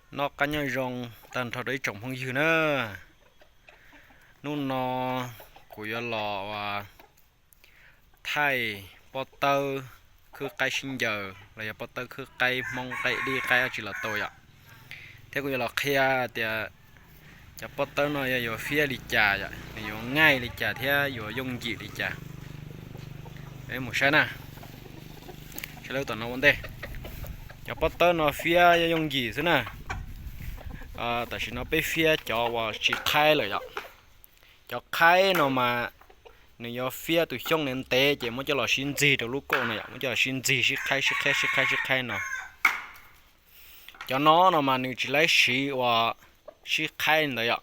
Noj qab nyob zoo tag nrho rau ib tsoom phooj ywg na. Hnub no kuv yuav los thaij pob tawb khwb qaib sib ncaws los yog pob tawb khwb qaib Hmoob qaib dib qaib dab tsi los tau yom. Thiab kuv yuav los qhia tias cov pob tawb no yog yuav fiab li cas yom, nws yuav nyaij li cas thiab yuav yooj yim li cas. Mus saib na, saib lub tom no ua ntej. Cov pob tawb no fiab yooj yim xwb na. Tam sim no peb fiab cov uas tsis qhaib lawm yom. Cov qhaib no mas nws yuav fiab tus xyoob ntev ntev ces muab coj los sib ntxig rau lub kauj no yom, muab coj los sib ntxig sib qhaib sib qhaib sib qhaib sib qhaib no. Cov no no mas nws tsis laib siv uas sib qhaib ntawd yom,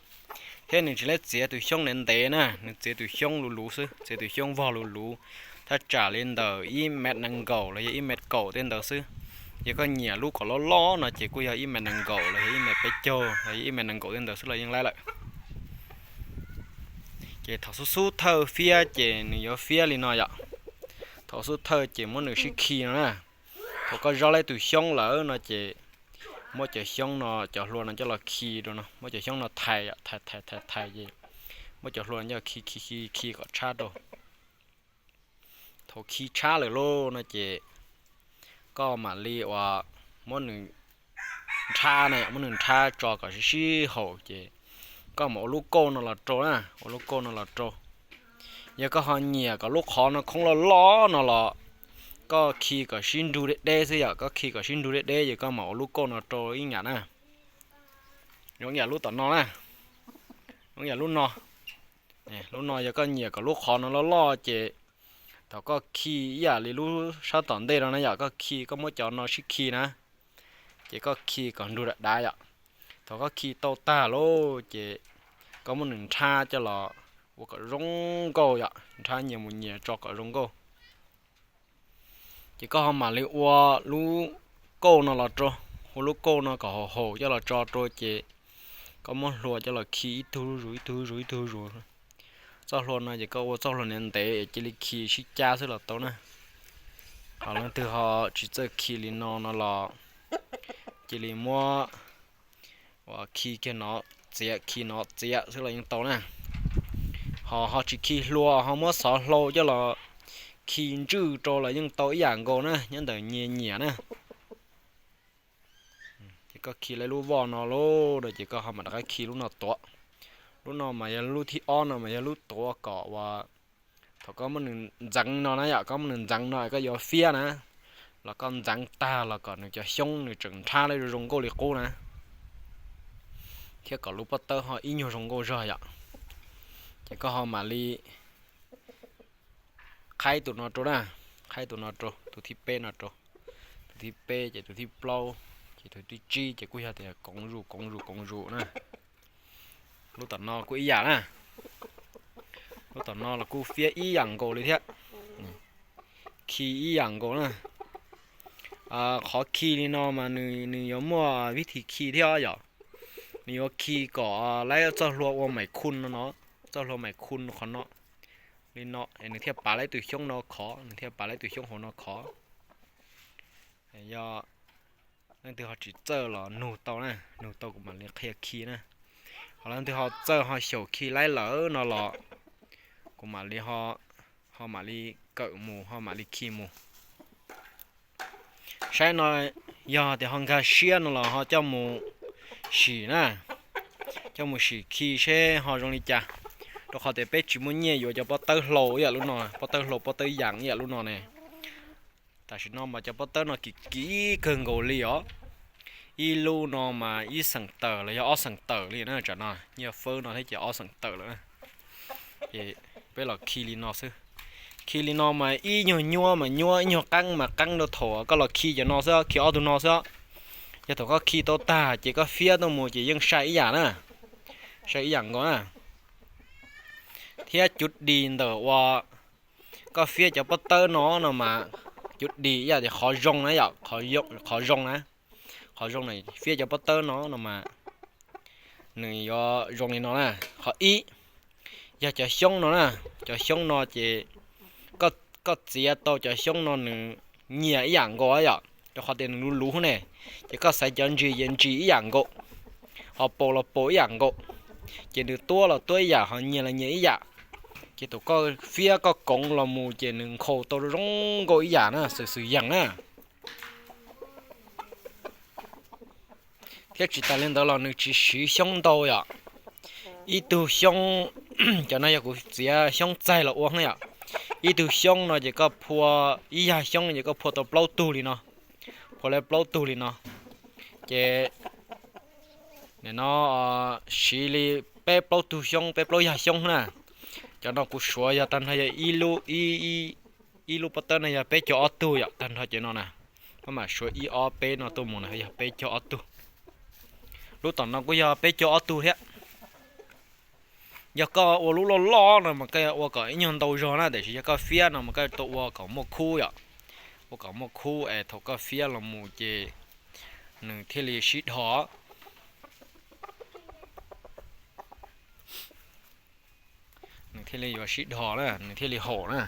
thiab nws tsis laib txiav tus xyoob ntev ntev na, nws txiav tus xyoob luv luv xwb, txiav tus xyoob vog luv luv, thaj tsam li ntawm ib mev nees nkaum los yog ib mev kaum tej ntawd xwb. Yog koj nyiam lub kom loj loj no ces kuj yog ib mev nees nkaum los yog ib mev peb caug los yog ib mev nees nkaum tej ntawd xwb los yeej laib lawm. Ces thaum xub xub thawj fiab ces nws yuav fiab li no yom. Thaum xub thawj ces muab nws sib khi no na. Thaum koj zaub laib tus xyoob lawm no ces muab cov xyoob no, cov hlua no coj los khi rau no, muab cov xyoob no thais, thais thais thais ces muab cov hlua no coj khi khi khi khi kom tshab rau. Thaum khi tshab lawm lauj no ces koj mam li uas muab nws nrhab na, muab nws nrhab tso kom sib sib haum ces koj mam ua lub kauj no los rau na, ua lub kauj no los rau. Yog koj ho nyiam kom lub qhov no khoob loj loj no los koj khi kom sib nrug deb deb xwb yom, koj khi kom sib nrug deb deb ces koj mam ua lub kauj no rau ib yam na. Zoo yam lub tom no na, zoo yam lub no, lub no yog koj nyiam kom lub qhov no loj loj ces thaum koj khi ib yam li lub sab tom ntej no na yom, koj khi koj muab cov no sib khi na, ces koj khi kom nrug dav dav yom. Thaum koj khi tau tag lauj ces koj muab nws nrhab coj los ua kom zoo nkauj yom, nrhab nyias mus nyias tso kom zoo nkauj. Ces koj ho mam li ua lub kauj no los rau, ua lub kauj no kom haum haum coj los tso rau ces koj muab hlua coj los khi ib tug zuj zus ib tug zuj zus ib tug zuj zus. Txoj hlua no ces koj ua txoj hlua ntev ntev cia li khi sib cab xwb los tau na. Ho leej twg ho tsis txawj khi li no no los cia li muab uas khi kiag no txiav, khi no txiav xwb los yeej tau na. Ho ho tsis khi hlua ho muab xov hlau coj los khi ntswj rau los yeej tau ib yam nkaus na, nyob ntawm nyias nyiam na. Ces koj khi lawm lub voj no lauj, ces koj ho mam rov qab khi lub no tuav. Lub no mas yog lub thib ob no mas yog lub tuav kom uas thaum koj muab nws ntxeev no na yom, koj muab nws ntxeev no koj yuav fiab na, los koj ntxeev tag los kom nws cov xyoob nws tseem nrhab li zoo nkauj li qub na, thiab kom lub pob tawb ho ib nyuag zoo nkauj zog yom. Ces koj ho mam li qhaib tus no rau na, qhaib tus no rau, tus thib peb no rau, tus thib peb ces tus thib plaub, ces tus thib tsib ces kuj yog tias koov zus koov zus koov zus na. Lub tom no kuj ib yam na, lub tom no los kuj fiab ib yam nkaus li thiab, khi ib yam nkaus na. Qhov khi li no mas nws yuav muaj vib thib khi thiab yom. Nws yuav khi kom laib txoj hlua ua maim khu no no, txoj hlua maim khu qhov no li no es nws thiaj pav laib tus xyoob no khov, nws thiaj pav laib tus xyoob hauv no khov. Yog leej twg ho tsis txawj los nug tau na, nug tau kuv mam li qhia khi na. Ho leej twg ho txawj ho xyaum khi laib lawm no los kuv mam li ho, ho mam li kawm mus ho mam li khi mus. Saib no, yog tias ho nkag siab no los ho coj mus sim na, coj mus sim khi seb ho zoo li cas. Rau qhov tias peb tsis muaj nyiaj yuav cov pob tawb hlau ib yam lub no, pob tawb hlau pob tawb yas ib yam lub no ne. Tam sim no mas cov pob tawb no kim kim kawg nkaus li os. Ib lub no mas ib xeem tawm los yog ob xeem tawm li na, tsam no nyiaj fawb no thiab ces ob xeem tawm lawm na. Ces peb los khi li no xwb. Khi li no mas ib nyuag nyuab mas nyuab, ib nyuag qeeb mas qeeb rau thaum koj los khi cov no xwb, khi ob tug no xwb. Yog thaum koj khi tau tag ces koj fiab tuaj mus ces yeej sai ib yam na, sai ib yam nkaus na. Thiab cuv dis ntawm uas koj fiab cov pob tawb no no mas cuv dis ib yam tias qhov zoo na yom, qhov zoo na, qhov zoo na, fiab cov pob tawb no no mas nws yuav zoo li no na. Qhov ib, yog cov xyoob no na, cov xyoob no ces koj txiav tau cov xyoob no nws nyias ib yam nkaus yom. rau qhov tias nws luv luv ne. Ces koj xaiv cov ntsis ces ntsis ib yam nkaus, ho paus los paus ib yam nkaus, ces nws tuab los tuab ib yam, ho nyias los nyias ib yam. Ces thaum koj fiab koj koov los mus ces nws nkhaus tau zoo nkauj ib yam na, xwm xwm yeem na. Thiab tsis tas li ntawd los nws tsis siv xyoob ntau yom. Ib tug xyoob, cov no yog kuv txiav xyoob txaig los ua yom. Ib tug xyoob no ces koj phua, ib yag xyoob ces koj phua tau plaub tug li no, phua li plaub tug li no. Ces nim no siv li peb plaub tug xyoob, peb plaub yag xyoob na. Cov no kuv suav yog tag nrho yog ib lub, ib lub pob tawb no yog peb caug ob tug yom, tag nrho cov no na. Koj mam suav ib ob peb no tuaj mus na yog peb caug ob tug. Lub tom no kuj yog peb caug ob tug thiab. Yog koj ua lub loj loj no mas koj ua kom ib nyuag ntau zog na, tiam sis yog koj fiab no mas koj tau ua kom muaj khub yom. Ua kom muaj khub es thaum koj fiab los mus ces nws thiaj li sib dhos. Nws thiaj li yuav sib dhos na, nws thiaj li haum na.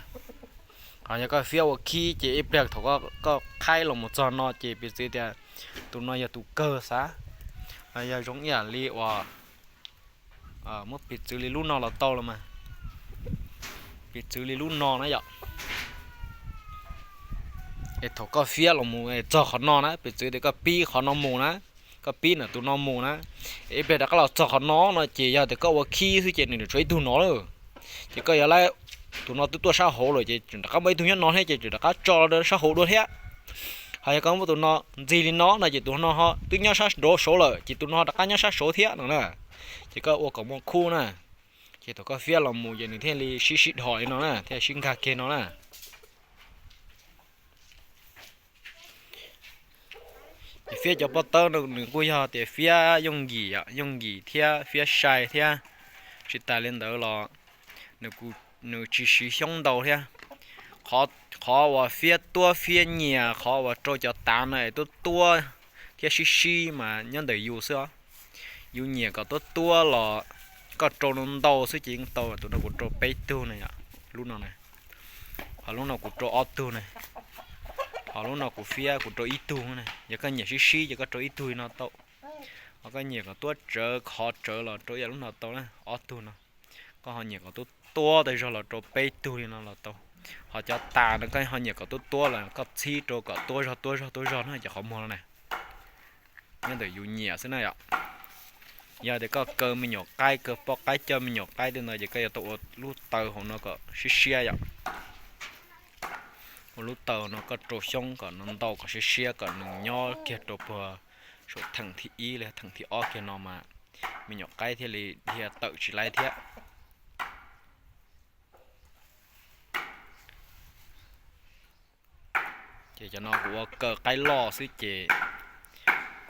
Ho yog koj fiab ua khib ces ib pliag thaum koj qhaib los mus txog no ces piv txwv tias tus no yog tus kawg xav, yog zoo ib yam li uas, muab piv txwv li lub no los tau los mas, piv txwv li lub no na yom. Es thaum koj fiab los mus txog qhov no na, piv txwv tias koj pib qhov no mus na, koj pib ntawm tus no mus na, ib pliag rov qab los txog qhov no no ces yog tias koj ua khib xwb ces nws tshuav ib tug no lawm. Ces koj yuav laib tus no twb tuaj sab hauv lawm ces tseem rov qab muaj ib tug nyob no thiab ces tseem rov qab tso rau sab hauv dua thiab. Ho yog koj muab tus no ntxig li no no ces tus no ho twb nyob sab nraud saud lawm ces tus no rov qab nyob sab saud thiab no na. Ces koj ua kom muaj khub na. Ces thaum koj fiab los mus ces nws thiaj li sib sib dhos li no na, thiaj sib nkag kiag no na. Ces fiab cov pob tawb no nws kuj yog tias fiab yooj yim, yooj yim thiab fiab sai thiab. Tsis tas li ntawd los nws tsis siv xyoob ntau thiab. Qhov uas fiab tuab fiab nyias, qhov uas rau cov tav no es tuab tuab thiab sib sib mas nyob ntawm yus xwb os. Yus nyiam kom tuab tuab los koj rau ntau xwb ces yeej tau. Tus no kuv rau peb tug na, lub no na, ho lub no kuv rau ob tug na, ho lub no kuv fiab kuv rau ib tug na. Yog koj nyiam sib sib ces koj rau ib tug li no tau. Ho koj nyiam kom tuab tsawv khov tsawv los rau ib yam lub no tau na, ob tug no. Koj ho nyiam kom tuab tuab tas zog los rau peb tug li no los tau. Ho cov tas no koj ho nyiam kom tuab tuab los koj txhib rau kom tuab zog tuab zog tuab zog na cov qhov muag no na. Nyob ntawm yus nyiam xwb na yom. Yog tias koj kaw me nyuam qaib, kaw poj qaib coj me nyuam qaib tej ntawd ces koj yuav tau ua lub taw hauv no kom siab siab yom. Ua lub taw no koj rau xyoob kom no ntau kom siab siab kom nws nyob kiag rau puag saum theem thib ib li theem thib ob kiag no mas me nyuam qaib thiaj li dhia tawm tsis laib thiab. Ces cov no kuv ua kaw qaib loj xwb ces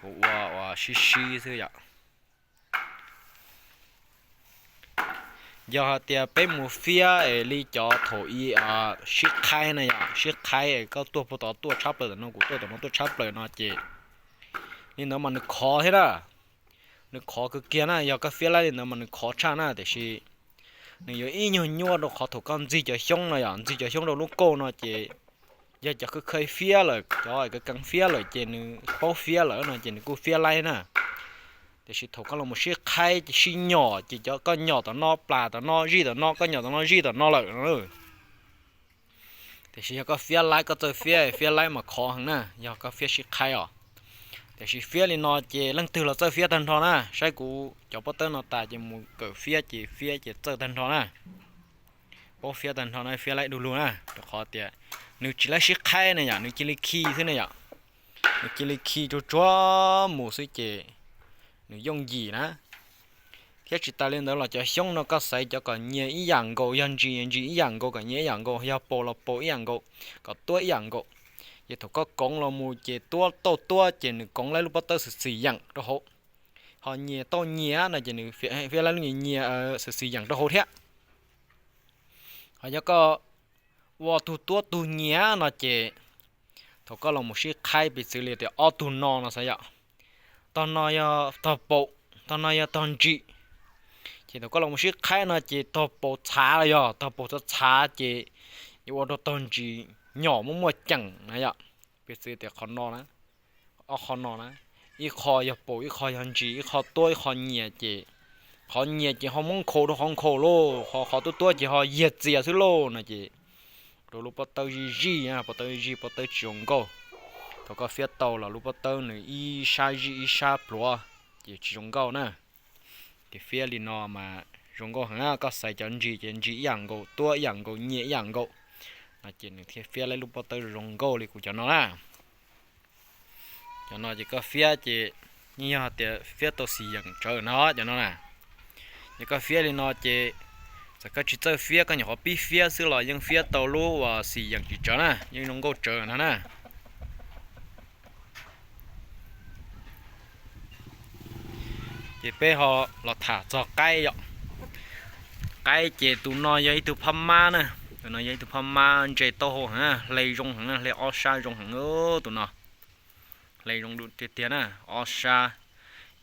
kuv ua ua sib sib xwb yom. Yog hais tias peb mus fiab es li cov thaum i sib qhaib na yom, sib qhaib es koj tuaj puag tod tuaj tshab plaws tom no, kuv tuaj tom no tuaj tshab plaws no ces li ntawd mas nws khov thiab na. Nws khov kawg kiag na, yog koj fiab laib li ntawd mas nws khov tshaj na, tiam sis nws yuav ib nyuag nyuaj rau qhov thaum koj ntxig cov xyoob no yom, ntxig cov xyoob rau lub kauj no ces yog cov kheev kheev fiab lawm, cov kheev kheev fiab lawm ces nws paub fiab lawm no ces nws kuj fiab laib na. Tiam sis thaum koj los mus sib qhaib sib nyom ces cov koj nyom tom no plas tom no zij tom no, koj nyom tom no zij tom no lawm no. Tiam sis yog koj fiab laib, koj txawj fiab, fiab laib mas khov heev na, yog koj fiab sib qhaib os. Tiam sis fiab li no ces leej twg los txawj fiab tag nrho na, saib kuv cov pob tawb no tas ces mus kawm fiab ces fiab ces txawj tag nrho na. Paub fiab tag nrho na, fiab laib du lug na, rau qhov tias nws tsis laib sib qhaib ne yom, nws cia li khi xwb ne yom. Nws cia li khi tsuag tsuag mus xwb ces nws yooj yim na. Thiab tsis tas li ntawd los cov xyoob no koj xaiv cov kom nyias ib yam nkaus, yog ntsis ntsis ib yam nkaus, kom nyias ib yam nkaus, yog paus los paus ib yam nkaus, kom tuab ib yam nkaus. Ces thaum koj koov los mus ces tuab tauj tuab ces nws koov laib lub pob tawb xwm xwm yeem rau hauv. Ho nyias tauj nyias no ces nws fiab laib lub nyias nyias xwm xwm yeem rau hauv thiab. Ho yog koj ua tug tuab tug nyias no ces thaum koj los mus sib qhaib piv txwv li tias ob tug no no xav yom, tog no yog tog paum, tog no yog tog ntsim. Ces thaum koj los mus sib qhaib no ces tog paum txhav los yog tog paum txhav txhav ces yuav ua rau tog ntsim nyom muaj muaj ceem na yom. Piv txwv tias qhov no na, ob qho no na, ib qho yog paum, ib qho yog ntsis, ib qho tuab, ib qho nyias ces qhov nyias ces ho muab nkhaus rau qhov nkhaus lauj, ho qhov tuab tuab ces ho yiag txias xwb lauj no ces rau lub pob tawb zij zij, pob tawb zij zij, pob tawb tsis zoo nkauj. Thaum koj fiab tau los lub pob tawb nws ib sab zij ib sab pluav ces tsis zoo nkauj na. Ces fiab li no mas zoo nkauj heev na, koj xaiv cov ntsis ces ntsis ib yam nkaus, tuab ib yam nkaus, nyias ib yam nkaus no ces nws thiaj fiab laib lub pob tawb zoo nkauj li kuv cov no na. Cov no ces koj fiab ces yeej yog tias fiab tau xim yeem tsawv no cov no na. Ces koj fiab li no ces txawm koj tsis txawj fiab, koj nyuam qhuav pib fiab xwb los yeej fiab tau lub uas xim yeem tsis tsawv na, yeej zoo nkauj tsawv no na. Ces peb ho los tham txog qaib yom. Qaib ces tus no yog ib tug phab mab na, tus no yog ib tug phab mab ntse taub hau heev, hle zoo heev, hle ob sab zoo heev tus no. Hle zoo tiag tiag na, ob sab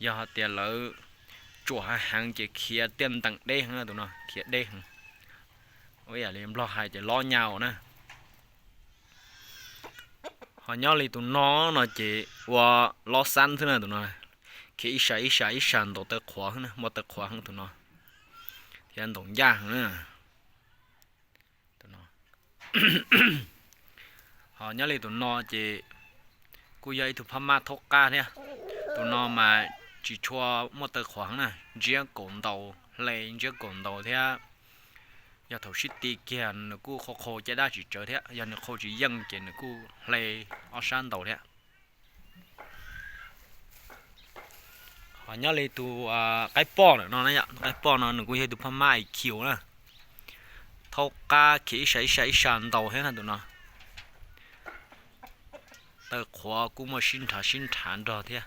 yog hais tias lawv tsuam heev heev ces khiav tiaj ntees deb heev na, tus no khiav deb heev. Ua ib yam li Nplog hais ces lob nyas na. Ho nyob li tus no no ces ua lob xab xwb na tus no. Khiav ib sab ib sab ib sab ntaus taw qhuav, muaj taw qhuav heev tus no, thiab ntaus ncaj heev na. Ho nyob li tus no ces kuj yog ib tug phab mab thaub qab thiab. Tus no mas tsis tshua muaj taw qhuav heev na, ntsiab kaum ntaus, hle ntsiab kaum ntaus thiab. Yog thaum sib ti kiag nws kuj qhau qhau caj dab tsis tsawv thiab, yog nws qhau tsis yeej ces nws kuj hle ob sab ntaus thiab. Ho nyob li tus qaib poj no, qaib poj no nws kuj yog tus phab mab I Q na, thaub qab khiav ib sab ib sab ib sab ntaus thiab na tus no. Taw qhuav kuj muaj sib nrhav sib nrhav nrog thiab.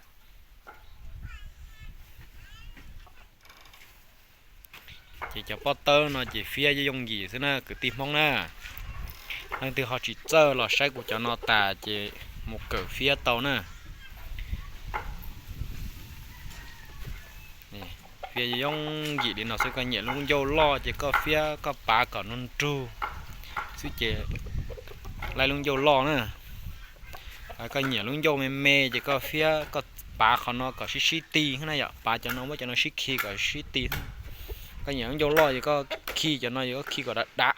Ces cov pob tawb no ces fiab yooj yim xwb na kwv tij Hmoob na. Leej twg ho tsis txawj los saib kuv cov no tas ces mus kawm fiab tau na. Fiab yooj yim li no xwb, koj nyiam lub ncauj loj ces koj fiab koj pav kom nrug nrug xwb ces laib lub ncauj loj na. Koj nyiam lub ncauj me me ces koj fiab koj pav qhov no kom sib sib ti na yom, pav cov no muab cov no sib khi kom sib ti. Koj nyiam lub ncauj loj ces koj khi cov no, yog koj khi kom dav dav,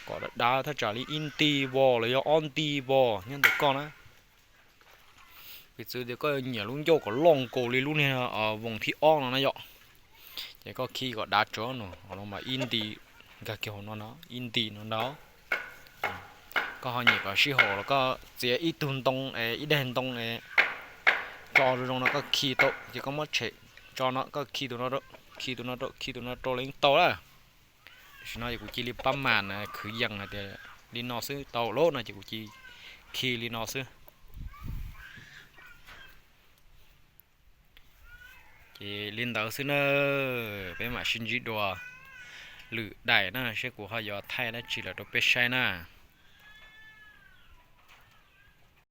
kom dav dav thaj tsam li ib nti vos los yog ob nti vos nyob ntawm koj na. Piv txwv tias koj nyiam lub ncauj kom loj nkaus li lub niag voos thib ob no na yom, ces koj khi kom dav tso no, no mas ib nti, nkag kiag hauv no no ib nti no ntag. Koj ho nyiam kom sib haum los koj txiav ib tug ntoo es ib daig ntoo es tso zoo zoo no koj khi tau ces koj muab tshem tso no, koj khi tus no rau, khi tus no rau, khi tus no rau los yeej tau lawm. Tam sim no ces kuv cia li pab mam khwv yees hais tias li no xwb tau lawm no ces kuv cia li khi li no xwb. Ces li ntawd xwb na, peb mam sib ntsib dua lwm daim na, seb kuv ho yuav thaij dab tsi los rau peb saib na.